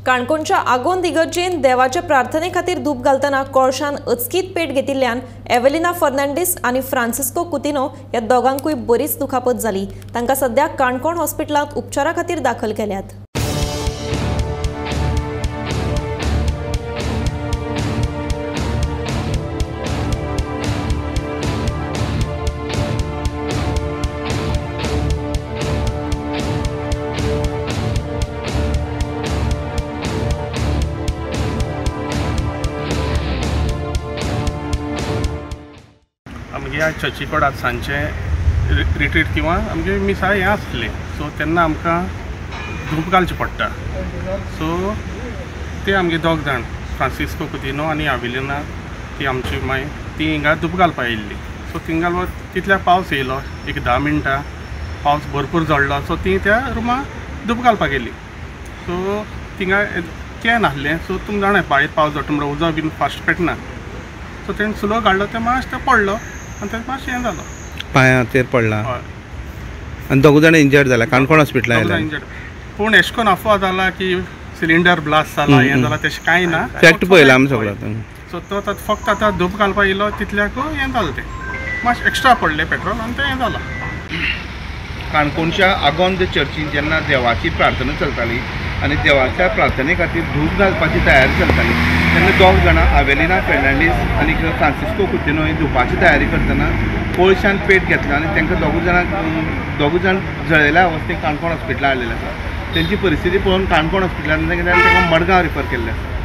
काणकोणच्या आगोंद इगर्जेन देवाच्या प्रार्थने खातीर धूप घालतना कोळशान अचकीत पेट घेतिल्ल्यान एवेलिना फर्नांडीस आनी फ्रांसिस्को कुतिनो ह्या दोगांकूय बरीच दुखापत जाली. तांकां सध्या काणकोण हॉस्पिटलांत उपचारा खातीर दाखल केल्यात. आमगे चर्ची कडेन आज सांजचें रिट्रीट किंवा आमगे मिसा हें आसलें, सो तेन्ना आमकां धूप घालचें पडटा. सो ते आमगे दोग जाण फ्रांसिस्को कुतिनो आनी आविलिना ती आमची माय ती हिंगा धूप घालपा येयल्ली. सो थिंगा तितल्या पावस येयलो, एक 10 मिनटां पावस भरपूर झडलो. सो ती त्या रुमा धूप घालपाक गेली. सो थिंगा can आसलें. सो तुमी जाणा भायर पावस झडटा म्हणल्यार उजो बीन फास्ट पेटना. सो तेणें स्लो काडलो, तें मातशें पडलो आनी तें मातशें हें जालो, पांयाचेर पडला आनी दोग जाण इंजर्ड जाला. काणकोण हॉस्पिटलान इंजर्ड, पूण एशें कोन्न अफवा जाला की सिलिंडर ब्लास्ट जाला, हें जाला, तशें कांय ना. फॅक्ट पळयला आमी सगळो. सो तो फक्त आतां धूप घालपाक येयलो तितल्याक हें जालें, तें मातशें एक्स्ट्रा पडलें पेट्रोल आनी तें हें जालां. काणकोणच्या आगोंद चर्चीन जेन्ना देवाची प्रार्थना चलताली आनी देवाच्या प्रार्थने खातीर धूप घालपाची तयारी चलताली तेन्ना दोग जाणां आवेलिना फर्नांडीस आनी फ्रांसिस्को कुतिनो ही धुपाची तयारी करतना कोळशान पेट घेतला आनी तांकां दोगूय जाण जळयल्या अवस्थेक काणकोण हॉस्पिटलान हाडलेले आसा. तेंची परिस्थिती पळोवन काणकोण हॉस्पिटलान तांकां मडगांव रिफर केल्लें आसा.